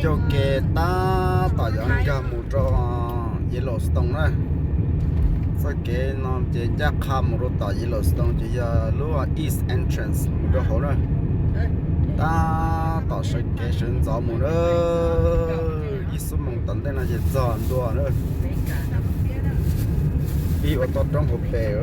Yog kev tab tom yuav nkag mus rau Yellowstone na. Txoj kev no ces ncaj qha mus rau tom Yellowstone ces yog lub east entrance mus rau hauv na. Tab tom sawv kev sawv ntxov mus na. Ib xuab moos tom ntej no ces txog ntua na. Ib ua toj roob hauv pes.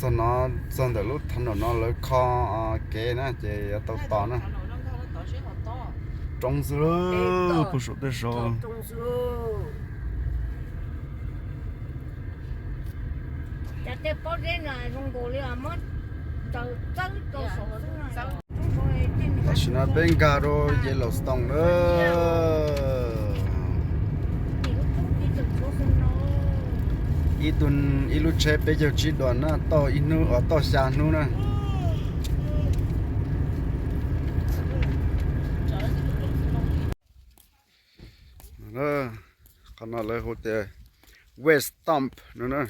Txog no, txog ntawm lub tunnel no lawv kho kev na ces yuav tau tos na. Roob xwb, puag saum tej saud. Tam sim no peb nkag rau Yellowstone lawm. Ib tug, ib lub tsheb peb caug tsib dollar na, tau ib hnub, tau xya hnub na. Qhov no lawv hu tias Wet Stump no na.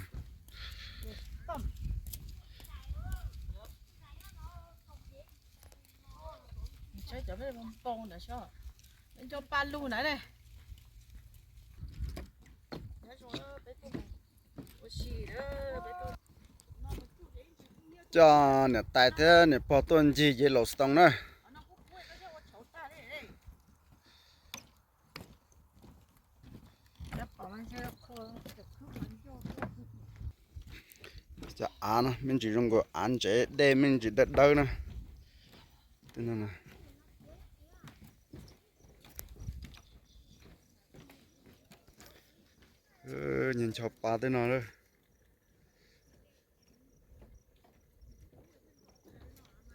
Coj niam tais thiab niam pog tuaj ncig Yellowstone na. Cov av no me ntsis zoo nkaus av ntsev, dej me ntsis dawb dawb na. Ncho pa tej no.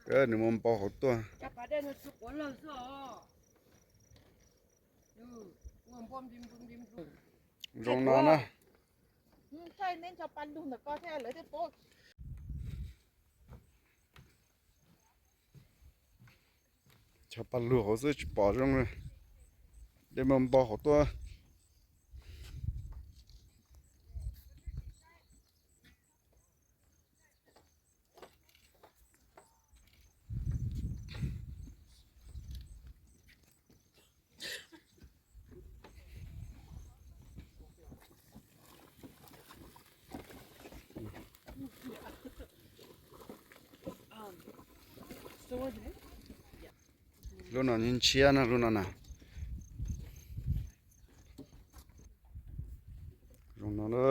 Nws muaj npau hauv tuaj. Zoo no na. Cov pa lug hauv xwb tsis pom zoo li. Dej muaj npau hauv tuaj. Lub no ntshiab na, lub no na. Zoo no na.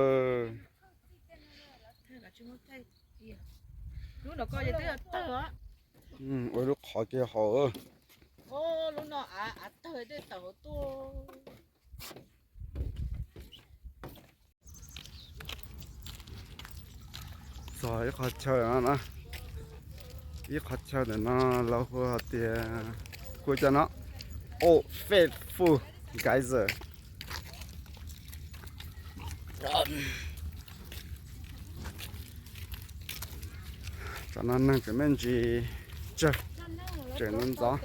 Ua lub qhov kiag hauv. Txog ib qhov chaw no na, ib qhov chaw ntawm no lawv hu hais tias, kuv cov no, Old Faithful Geyser. Tam no neeg tseem me ntsis tsawg, tseem ntxov ntxov.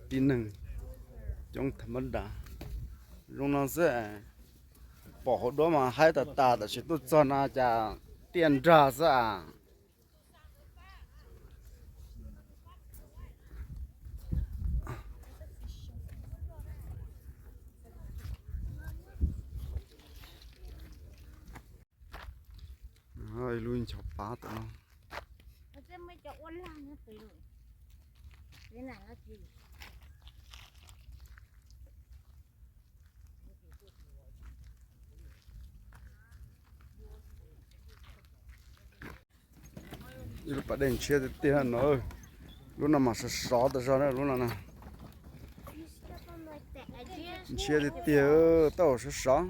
Tib neeg coob tham mab das. Zoo no xwb, pom hauv duab mas haib tas tas, tab sis tuaj txog no cas tiaj nrag xwb as. Ib lub ncho pa tom no. Ib lub pas dej ntshiab tiag tiag no. Lub no mas sov sov tas zog na, lub no na. Ntshiab tiag tiag, tau sov sov.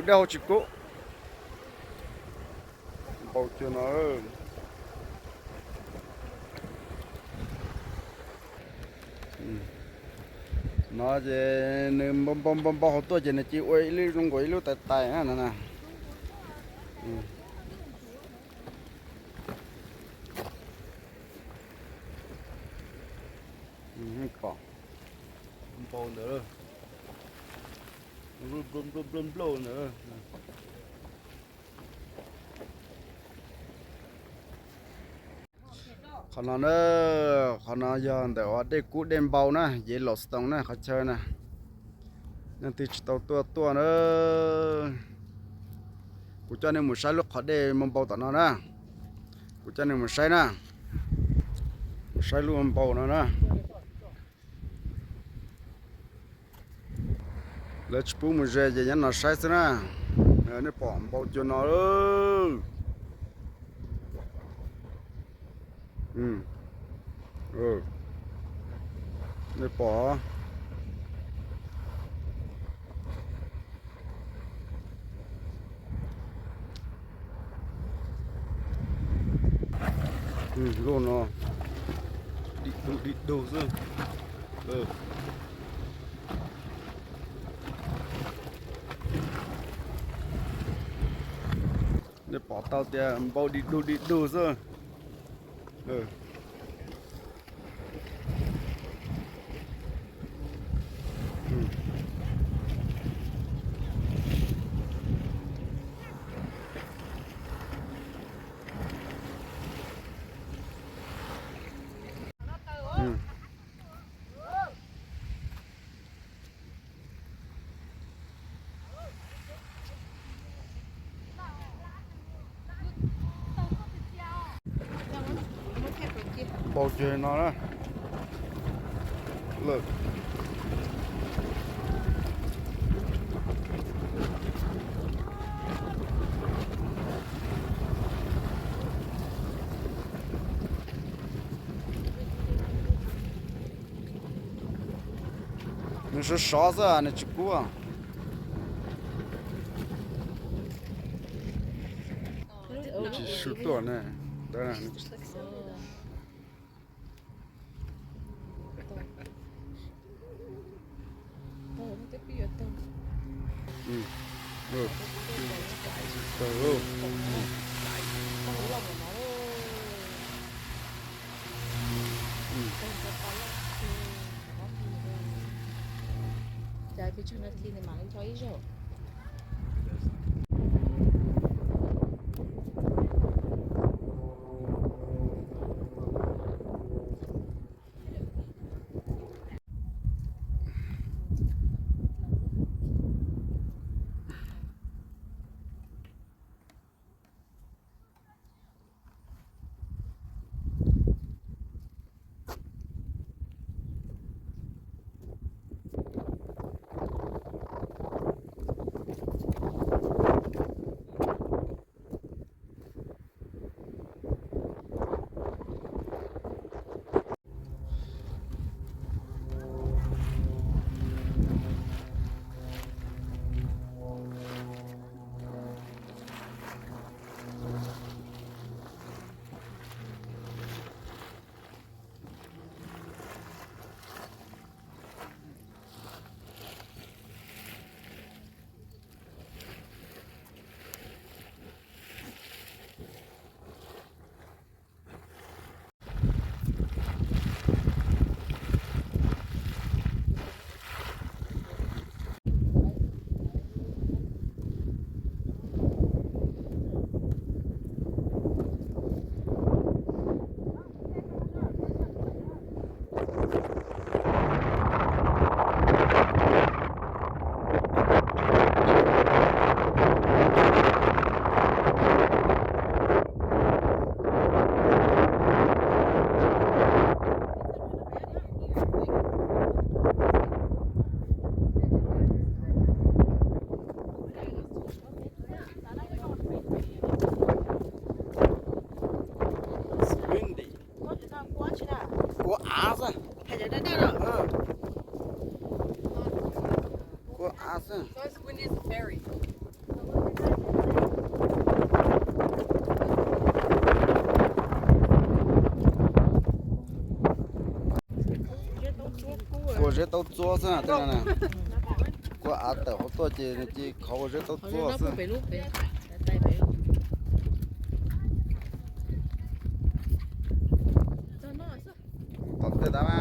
Dab hau tsis kub. Npau cuag no. No ces nws npau npau npau npau hauv tuaj ces nws cia ua ib lub zoo nkaus ib lub tais tais na no na. Pom npau ntawd, npau npau ntawd. Qhov no na, qhov no yog ntawm uas dej kub dej npau na, Yellow Stone na qhov chaw na. Leej twg tsis tau tuaj tuaj na, kuv coj nej mus saib lub qhov dej npau npau tom no na. Kuv coj nej mus saib na, mus saib lub npau no na. Lawv tsis pub mus ze ces nyob no saib xwb na. Nej pom npau cuag no. Nej pom. Lub no dim dug dim dug xwb. Nej pom tau tias npau dim dug dim dug xwb. Npau cuag no na. Nws sov sov xwb, nws tsis kub. Tsis su tuaj ne. Ces peb tsawg nas this nws mam li ncho ib zaug. Zeb taub txuab xwb tej no na. Kua av tawm hauv tuaj ces nws cia khov ua zeb taub txuab xwb. Tom tej ntawd na.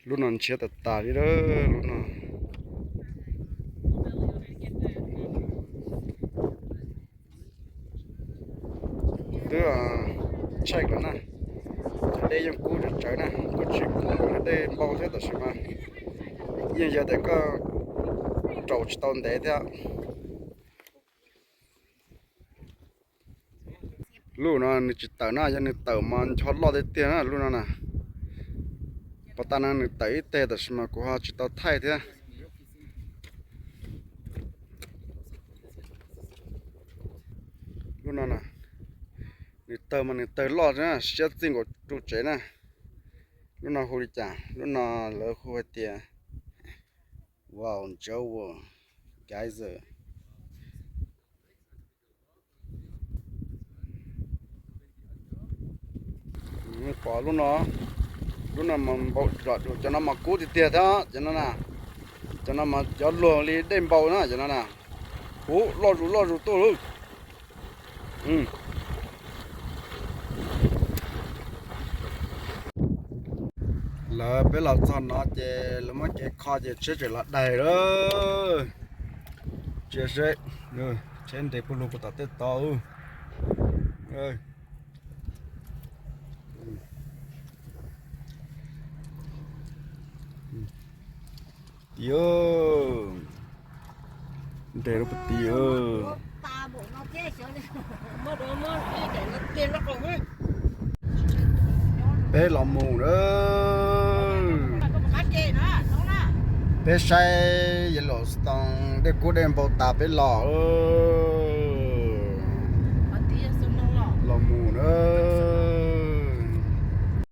Lub no ntshiab tas tas li lawm, lub no. Twb check lawm na, cov dej yeej kub tsawv tsawv na, kuj tsis kub npaum li dej npau thiab tab sis mas yeej yog tias koj raus tsis tau ntev thiab. Lub no nws tsis tawm na, yog nws tawm mas ncho loj tiag tiag na lub no na. Pas tas no nws tawm ib teg tab sis mas kuv ho tsis tau thaij thiab. Lub no na, nws tawg mas nws tawg loj na, siab txij nkaus ru tsev na. Lub no hu li cas? Lub no lawv hu hais tias, wow, Jowo Geyser. Pom lub no, lub no mas npau zom, cov no mas kub tiag tiag thiab cov no na. Cov no mas cov luag li dej npau na cov no na. Ub, loj zus loj zus tuaj lawm. Lawv, peb los txog no ces lawv muab kev kho ces tsheb tseem los daig lawm. Tsis seb, tsheb nres pug lug puag tom tej tod. Tim, nres lub puag tim. Peb los mus na. Peb saib Yellowstone dej kub dej npau tas peb los. Los mus na.